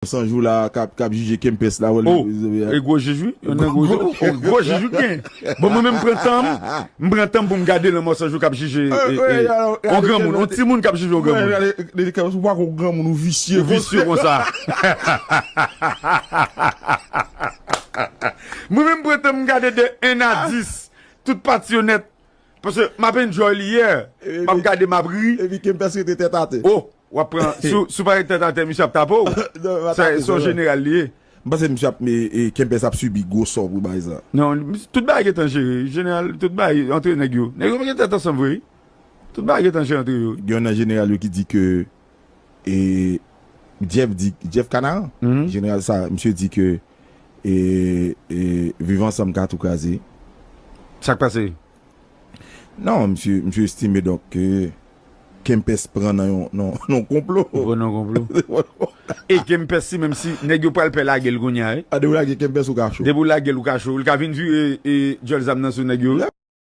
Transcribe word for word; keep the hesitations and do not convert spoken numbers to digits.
san jou la k ap, k ap jije Kempès la. Wè, oh, e gwo jij wi. Yon nan gwo jij, oh, gwo jij wi gen. Bon, mwen menm m pran tan m, m pran tan m pou m gade lanmò san jou k ap jije yon granmoun, yon timoun k ap jije yon granmoun. Ou pa kon granmoun, ou visye. Ou visye konsa. Mwen menm m pran tan m gade de en a dis, tout pati yo nèt. Paske m ap enjoy li yè. M ap gade, m ap ri. Epi Kempès rete tèt atè. Oh, w ap pran, si w pa ret tèt atè, misye ap tape w. Se yon jeneral li ye. M panse misye ap, e, Kempès ap sibi gwo sò pou bagay sa. Non, tout bagay gentan jere. Jeneral, tout bagay antre nèg yo. Nèg yo pa gen tèt ansanm vre. Tout bagay gentan jere antre yo. Gen yon nan jeneral yo ki di ke, e, Jeff di, Jeff Canaran, jeneral sa, misye di ke, e, e, Viv Ansanm ka tou kraze. Sa k pase? Non, misye, misye estime donk ke Kempès pran nan yon, nan, nan yon konplo. Ou pran nan yon konplo. E Kempès, si menm si nèg yo pral pè lage l kounye a, wi. A, depi w lage Kempès ou ka cho. Depi w lage l ou ka cho. Li ka vin vire e djòl zam nan sou nèg yo.